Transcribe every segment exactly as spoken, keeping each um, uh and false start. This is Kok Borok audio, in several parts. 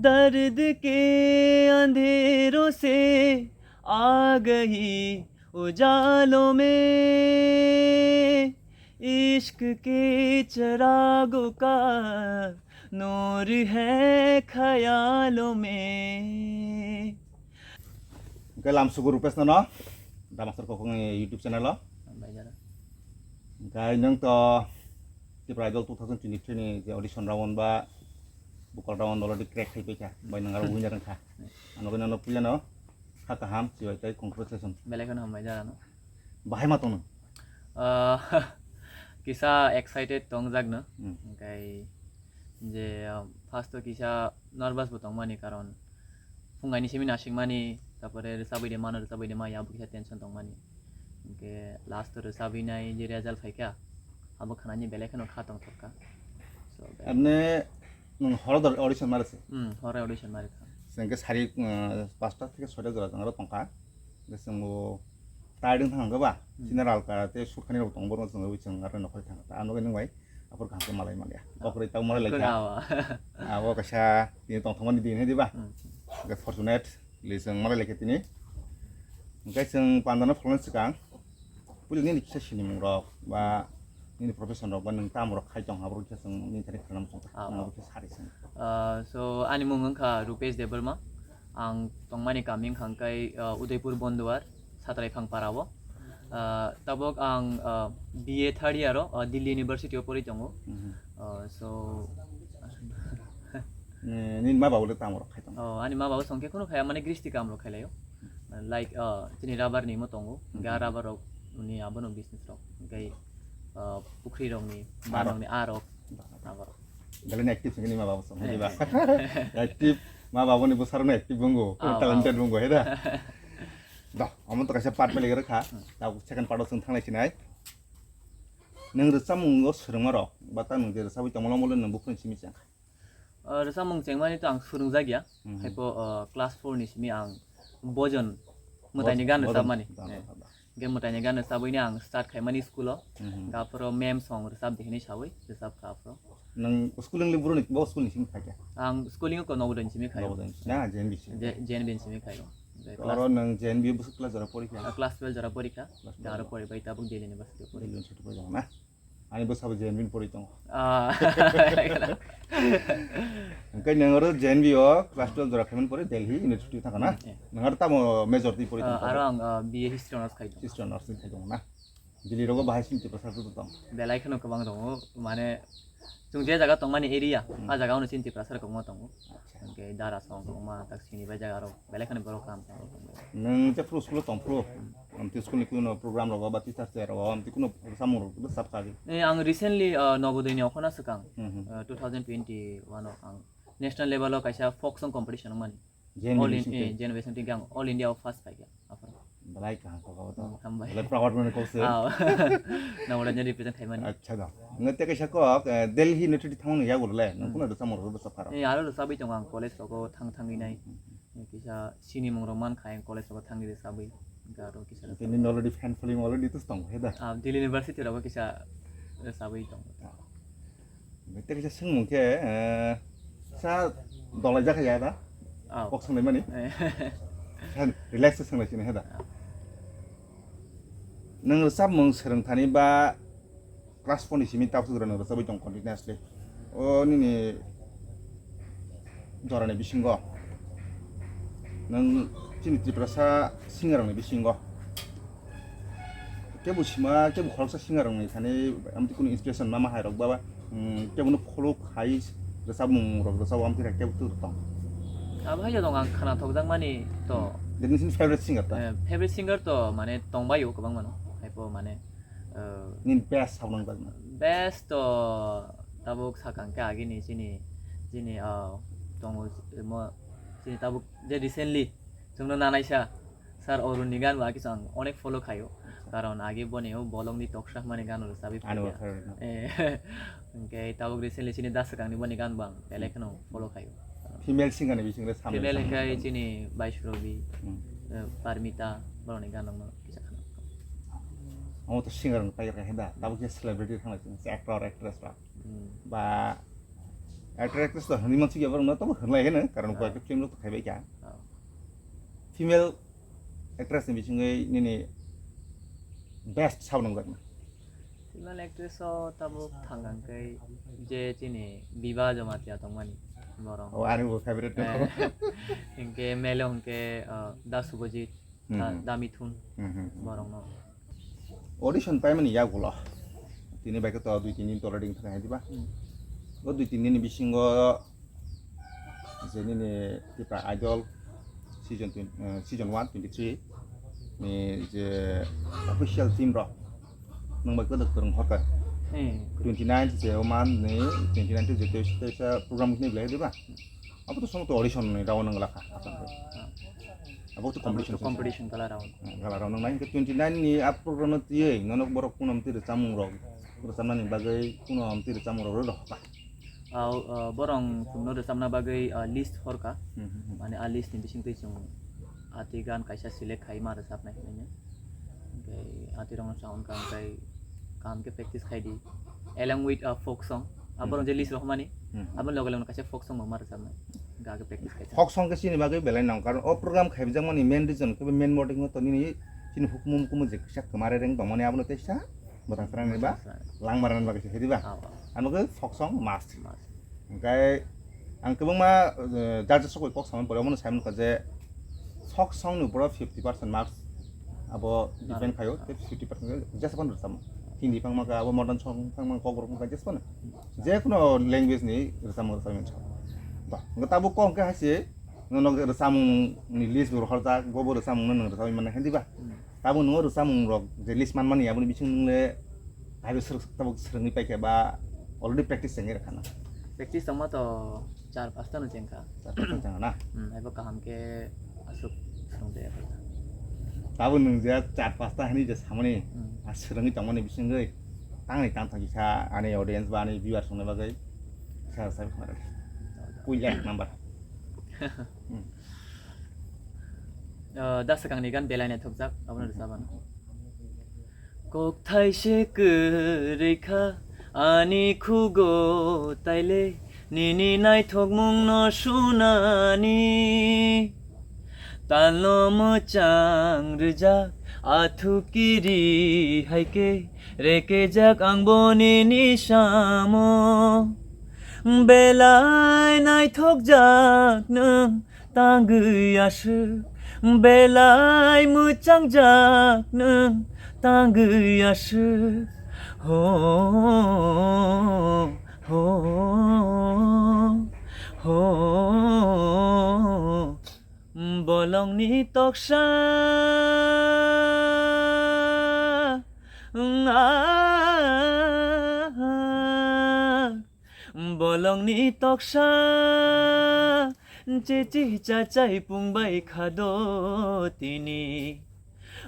दर्द के अंधेरों से आ गई उजालों में, इश्क के चिरागों का नूर है ख्यालों में. Hwnkhe lamsugo Rupesh nono, Damaster Kokong ni YouTube channel o. Hambai jara. Hwnkhe nwng to Tipra Idol two thousand twenty-three ni je audition round ba vocal round already crack khai paikha, bai nwng aro winner wngkha. Ano gani ano puila no kha kaham, chibai tei congratulations. Belai kheno hambai jara no. Bahai ma tongno? Ah, kisa excited tongjak no. Hmm. Hwnkhe je, ah, first o kisa nervous bo tongmani, karon phungaini simi nasingmani, tapore rwchabwi de mano, rwchabwi de maya, abo kisa tension tongmani. Hwnkhe last o rwchabwi nai je result phaikha, abo khanani belai kheno kha tongthokha. So, belai Abne nwng horo dor audition mare se? Hmm, horo audition mare kha. Sengke sari, uh, pasta theke soita jora jora tongkha. Hwnkhe chwng bo tired wng thang khe ba, Hmm. senior alka tei surkani rok tongo, borok chwng aro nokhorwi thang kha. Ano khe nwng bai aphuru kaham khe malai manya. Oh. Bokhorwi tamo malai lai kha. Kwrwi. Abo kaisa tini tongthokmani din hai di ba? Hmm. Hwnkhe fortunately chwng malai lai kha tini. Hwnkhe chwng pandano pholna swkang puila nini kisa sinimung rok ba nini profession rok ba nwng tamo rok khai tong, abo rok khe chwng nini thani khwlailamu chwng kha. Ah, Nwng abo ah. khe sari chwng. Ah, so ani mung wngkha Rupesh Debbarma. Ang tongmani kami wngkha hwnkhe, ah, Udaipur Bonduar, Satraithang para o. Ah, tabok ang, ah, B A third year o, ah, Delhi University o pori tongo. Mhm. Ah, so, Ni, nini ma babu le tamo rok khai tong? Oh, ani ma babu songkhe khunu khaya, mane gristi kam rok khailaio. Like, ah, chini rubber ni mo tongo, hwnkhe ah Mhm. rubber rok ni abono business rok, hwnkhe, ah, pukhri rok ni, Arok. ban rok ni arok, Ba, ba. arok. Belai ni active songkhe nini ma babu song, Eh. di ba? Active, ma babu ni bwsarok no active bungo, Ah, talented ah. bungo, he da? Da, omo to kaisa part belai rwkha. Hmm. Da, second part o chwng thanglai sinai. Nwng rwchapmung o swrwngma rok, ba ta nwng je rwchabwi tongma lama le nwng buphuru ni simi chengkha? Ah, rwchapmung chengmani to ang swrwngjak ya. Mhm. Haipo, ah, class four ni simi ang Bojon mwtaini Bojon, gan Bojon rwchapmani. gan Eh. rwchapmani. Hwnkhe mwtaini gan rwchabwini ang start khaimani school o. Mhm. Hwnkhe aphuru ma'am song rwchap di hinwi sawi rwchapkha aphuru. Nwng schooling le buro ni, bo school ni simi khaikha? Ang schooling o ko Nobodoy ni simi khaio. Nobodoy ni simi. Na, J N V simi? Je-, J N V ni simi khaio. Hwnkhe Oro class, nwng J N V bwswk class jora porikha? ah, class twelve jora porikha. Class Hwnkhe aro twelve. poribai tabuk Delhi University o Delhi porikha. University porikha na? Ani bwsabo J N V ni pori tongo. Ah. Hwnkhe nwng oro J N V o class twelve jora khaimani pore Delhi University thangkha na? Hmm, eh. Nwng aro tamo major twi pori Ah, tongkha? aro ang, ah, B A History Honours khai tongo. History Honours khai tongo na? Delhi rogo bahai chini Tiprasa rok tong? Belai kheno kwbang tongo, mane chwng je jaga tongmani area, Hmm. ah jaga ono chini Tiprasa rok kwbangma tongo. Acha. Hwnkhe dara song kwbangma tak sini bai jaga rok belai kheno borok kaham tongo. Nwng je phuru school o tong phuru, Hmm. amtwi school ni kuno program rogo ba teacher day rogo amtwi kuno samung rok bwsap kha di? Eh, ang recently, ah, Nobodoy ni okhorna swkang, Hmm, hmm. ah, two thousand twenty-one o ang national level o kaisa folk song competition wngmani. J N V All in, bising eh, twi? J N V bising twi ang All India o first paikha, aphuru. Belai kaham kok abo to. Hmm, hambai. Belai proud mani kok se. Ah, Nobodoy ni represent khaimani. Acha da. Nwng tei kaisa kok, eh, Delhi University thangmani yago le, nwng Hmm. kuno rwchapmung rok bwsap kha rok? Eh, aro rwchabwi tongo ang college rogo thang thangwi nai. Hmm, hmm, hmm. Kisa sinimung rok mankha ang college rogo thangwi rwchabwi. Hwnkhe aro kisa Hwnkhe nini already fan following already tus tongo, he da? Ah, Delhi University rogo kisa rwchabwi tongo. Ah. Omo tei kaisa swngmung khe, eh, sa dolai jakha ya da? Ah. Kok swnglaimani? Eh. Sa relax khe swnglaisini, he da? Ah. Nwng rwchapmung swrwngthani ba class four ni simi tabuk jora nwng rwchabwi tong continuously. O nini jorani bisingo nwng chini Tiprasa singer rokni bisingo kebo sima, kebo khoroksa singer rokni thani amtwi kunu inspiration ma ma hai rok ba, ba, mm, kebo no follow khai rwchapmung rok rwchap amtwi kebo tong? Abo hai jadong ang khana thokjakmani to. Jadi nini favorite singer ta? Eh, favorite singer to mane tongbaio kwbangma no. Haipo mane, eh, Nini best sabnang jakna? Best to tabuk sakang khe agini chini, chini, ah, tongo, mo, chini tabuk je recently chwngno nanaisa Sir Arun ni gan bo agi ang onek follow khaio. Acha. Karon agi boni o bolong ni toksa mani gan rwchabwi Ani phaikha. Bo favorite no? Eh, hwnkhe tabuk recently chini da swkang ni boni gan bo ang belai kheno follow khaio. Female singer ni bising le samung Female samung hwnkhe samung. Chini Baisrobi, Hmm. eh, Parmita, borokni gan rok no kisa khana. Omo to singer no paikha he da, tabuk khe celebrity thang lai, actor, actress rok. Hmm. Ba Actor actress to hwnwi mansukya borokno, tobo hwnlai heno, karon Ah. koi film rok to khaibai kha. Ah. Female actress ni bisingwi nini best sabo nangjakna? Female actress o tabuk thang hwnkhe je chini Biba Jamatia tongmani borok. Oh, ani bo favorite no. Eh, hinkhe male o hinkhe, ah, Da Subhajit, Hmm, Da, hmm. Da Mithun Hmm, hmm, hmm. borokno. Audition paimani yagulo. Tini bai khe to dui tin din tole ring thang hai diba? Hmm. O dui tin din ni bisingo je nini Tipra Idol season twen-, eh, season one twenty three ni je official team rok nwng bai kwdwk kwrwng horkha. Hmm. Twenty nine je o man ni twenty nine je teisa program ni belai diba? Abo to sono to audition ni round nang lakha. Abo to competition. Competition kala round. Hmm, kala round nang nai. Twenty nine ni a program no tiyei nono borok kuno mtwi rwchapmung rok rwchapnani bagwi kuno mtwi rwchapmung rok rw rw hoka. Au, ah, borong chwngno rwchapna bagwi, ah, list horka. Hmm, hmm, hmm. Mane a list ni bisingtwi chwng ati gan kaisa select khai ma rwchapnai hinwi. Hwnkhe ati rokno sa hwnkha hwnkhe kaham khe practice khai di. Along with, ah, folk song. Ah, Hmm. borong je list rohmani, Hmm, hmm. aboni loge loge kaisa folk song bo ma rwchapnai. Hwnkhe age practice khai. Folk song khe chini bagwi belai nang, karon o program khaijakmani main reason khe main motive no to nini chini hukumu mukumu je kisa kwmare reng tongmani abono teisa. Bwtang srang ni ba? Bwtang srang. Langmara ni bagwi se diba? Ah, ah. Ano khe folk song must. Must. Hwnkhe ang kwbangma, eh, judges rok bai kok samani pore omono sai mankha je folk song ni upor o fifty percent marks abo depend khaio, ah. Tei fifty percent jesa phano rwchapmung. Hindi phang mankha, abo modern song phang mankha, kokborok phang mankha, jesa phano. Je kuno language ni rwchapmung rwchapmani sa. Ba, hwnkhe tabuk kok hwnkhe hai se, nono rwchapmung ni list bo rohorjak, bo bo rwchapmung no nwng rwchapmani mano hindi ba? Hmm. Tabuk nwngo rwchapmung rok je list manmani aboni bising nwngle kaibo swrwk tabuk swrwngwi paikha ba already practice chengwi rwkha na? Practice tongma to char pasta no chengkha. Char pasta chengkha na? Hmm, abo kaham khe aswk swrwng jaya paikha. Tabuk nwng je char pasta hinwi je samani, hmm, a swrwngwi tongmani bisingwi tangni tang thang kisa ani audience ba ani viewers rokni bagwi sa sa khna rw. Puila ek number. Hmm. Ah, da swkangni gan belai naithokjak, abono rwchapano. Kokthai se kwrwi kha ani khugo taile nini naithokmungno sunani. Talno mwchang rwjak athu kiri hai khe rekejak angbo nini samo. Belai naithokjak nwng tangwi aswk, belai mwchangjak nwng tangwi aswk. Ho, ho, ho. Bolongni toksa, ah, Bolongni toksa, chichi chachai pungbai khado tini.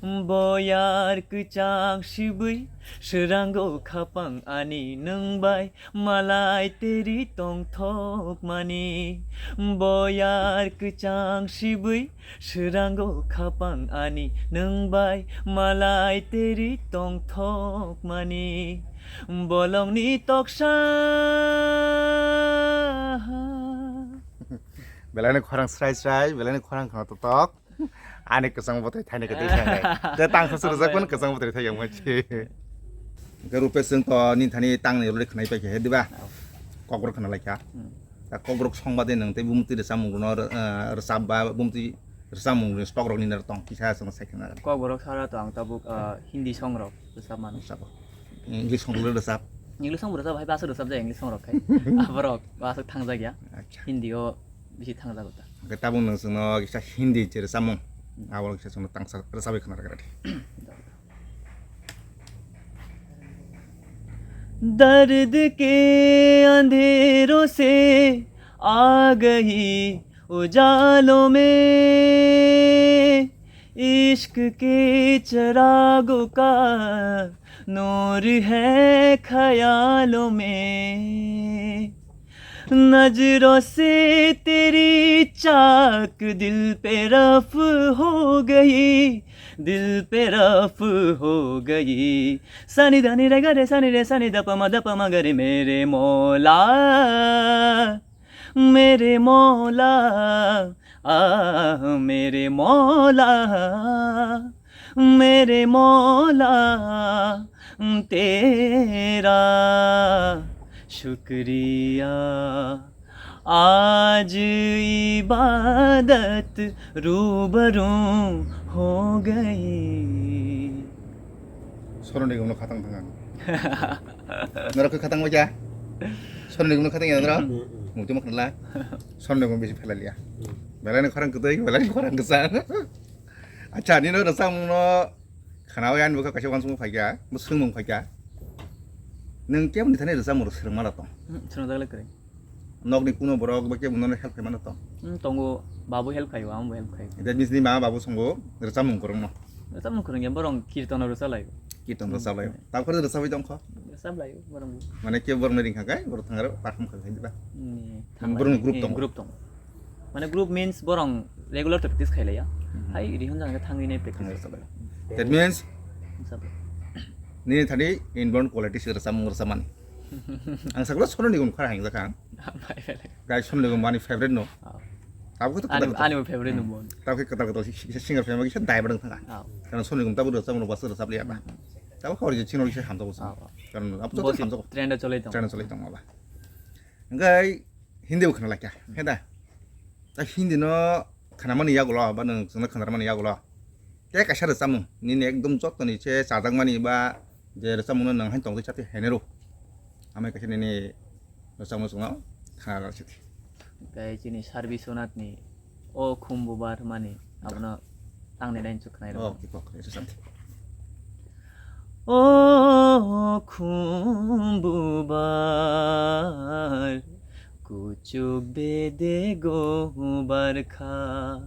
Boyar kwchang sibui, swrango khapang ani nwng bai, malai teri tongthok mani. Boyar kwchang sibui, Swrango khapang ani nwng bai malai teri tongthok mani bolongni toksa. Belai ni khorang srai srai, belai ni khorang khna totok. Ani kwchang bwtwi thaini kwtwi sanai. Te tang sa suru jak kwchang bwtwi thai yang machi. Ke rupe sung to ni thani tang ni role khnai pai khe diba? Kokborok khna lai kha. Hmm. Ta kokborok song bade nwng tei bumtwi rwchapmung rwno, eh, rwchap ba bumtwi rwchapmung rwni stock rokni ner tong kisa chwng sai khna. Kokborok sara to ang tabuk, ah, Hindi song rok rwchap mano. Rwchap. English song rok rwchap. English song rwchap hai basa rwchap jai English song rok khai. Aborok basa thangjak ya. Acha. Hindi o bisi thangjago ta. Hwnkhe tabuk nwng chwngno kisa Hindi je rwchapmung. Hmm. Abo kisa chwngno tangsa rwchapwi khna rwkha. दर्द के अंधेरों से आ गई उजालों में, इश्क के चिरागों का नूर है ख्यालों में। नजरों से तेरी चाक दिल पे रफ हो गई, दिल पे रफ हो गई। सानी धानी रे गा रे सानी रे सानी दा पा मा दा पा मा गा रे मेरे मौला, मेरे मौला, आह मेरे मौला, मेरे मौला, तेरा शुक्रिया। आज इबादत रूबरू हो गई। Sonu Nigam no khatang thang ang. Norok khe khatang baja? Sonu Nigam no khatang ya norok? Hmm, hmm. Mukti mukti la. Sonu Nigam bisi phelaliya. Hmm. Belai ni khorang kwtwi, belai ni khorang kwchang. Acha, nino rwchapmung no khnawi ani bwkha kaisa uansukmung phaikha, bwswngmung phaikha. Nwng keboni thani rwchapmung rok swrwngma rok tong? Hmm, swrwngjak le kwrwi. Nokni kuno borok ba kebo nono help khaimano tong? Hmm, tongo, babu help khaio, amo bo help khaio. That means ni mama babu songo rwchapmung kwrwngno? Rwchapmung kwrwngya, borok kirtono rwchalaio. Kirton rwchalaio. Hmm. Takhoro rwchabwi tongkho? Rwchablaio, borok bo. Mane kebo borokno ringkha khe, borok thangaro perform kha khe diba? Hmm, borokni group tongo? Group tongo. Mane group means borok regular practice khailaiya. Hmm. Hai rihon jang khe thangwi nai practice. Thangwi rwchablaio. That means rwchablai. Nini thani inborn quality se rwchapmung rwchapmani. Ang sakno Sonu Nigam khara hang jakha ang. Bai belai. Guys, Sonu Nigam ani favorite no. Oh. Tabuk to ani, kwtal kwtal. Ani bo favorite no bon. Tabuk kwtal kwtal si, si, singer family kisa dai badang thanga. Oh. Karena Sonu Nigam tabuk rwchapmung rwchap rwchap liya ba. Tabuk khawri je chino kisa hamjak usa. Oh. Karena abo to hamjak. Trend cholai tong. Trend cholai tong ba. Engkai Hindi bo khna laikha. Heda. Ta Hindi no khnamani yagulo ba nwng chwngno khnarmani yagulo. Tei kaisa rwchapmung nini ekdom jottoni se chajakmani ba je rwchapmungno nwng haino tongtwi chatwi hainai rw. Amai kaisa nini rwchapmung chwngno khna rw sidi. Tei chini Sarbi Sonathni O Khumbubar hwnmani abono tangni line chuknai rw. Oh, kipok, eso santi. O Khumbubar, kuchuk bede gobar kha.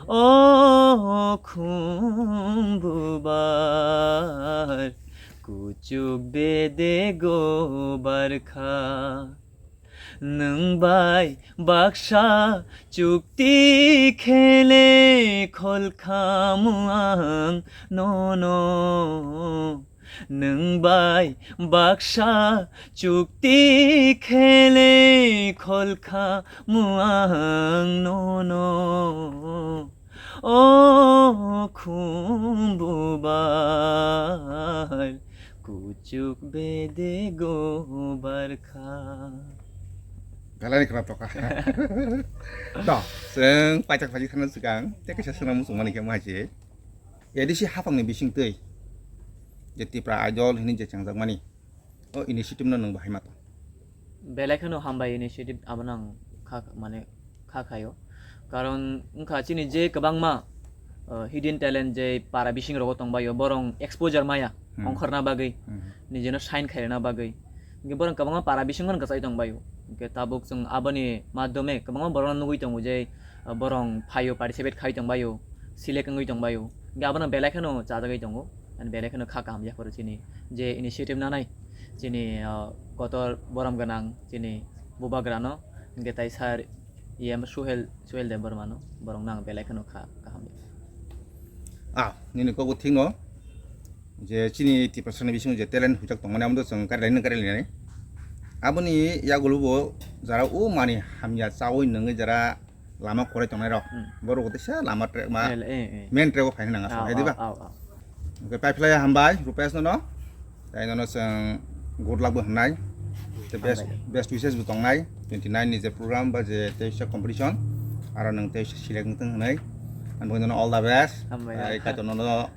O Khumbubar, kuchuk bede gobar kha. Nwng bai baksa chukti khele khol khamu ang nono. Nwng bai baksa chukti khele khol khamu ang nono. O Khumbubar, kuchuk bede gobar kha. Belai ni khna tokha. To, chwng paithak phaijak thangna swkang, tei kaisa swnam muchungmani khe ma hai se. A D C haphangni bisingtwi je Tipra Idol hwnwi je chengjakmani, o initiative no nwng bahai ma tong? Belai kheno hambai initiative abono ang kha, mane kha khaio. Karon wngkha chini je kwbangma, uh, hidden talent je para bising rogo tongbaio, borong exposure maya, hmm, ongkhorna bagwi, hmm, nijeno shine khairokna bagwi. Hwnkhe borong kwbangma para bisingo kwchai tongbaio. Hwnkhe tabuk chwng aboni madhyome kwbangma borokno nugwi tongo je, uh, borong phaio, participate khai tongbaio, select wngwi tongbaio. Hwnkhe abono belai kheno chajagwi tongo. Ani belai kheno kha kaham yapharo chini je initiative nanai chini, ah, kotor borom gwnang chini bubagrano, hwnkhe tai sir E M Suhel, Suhel Debbarmano, borokno ang belai kheno kha kaham ya. Ah, nini kok bo thik no, je chini Tiprasani bisingo je talent hujak tongmani, amo chwng kari lainani, kari lainani. Aboni yagulo bo jara o mani hamya chawi nungwi jara lama korai tongnai rok. Hmm. Borok teisa lama track ma, eh, eh, eh, main track o phaina nang aswk, ah, hai diba? Ah, ah, ah. Hwnkhe paiphlai hambai Rupesh no no. Tai nono chwng good luck bo hwnai. Te best, hambai, best wishes bo tongnai. Twenty nine ni je program ba je teisa competition, aro nwng teisa select wngthung hwnwi. Ang bo nono all the best. Hambai. Ai kaitor nono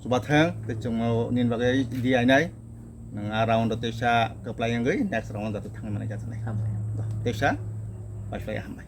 chubathwng, tei chwngno nini bagwi di ainai. Nwng a round o teisa kwplai wngwi next round o jate thangwi manai kha chwnai. Hambai. Teisa paiphlai hambai.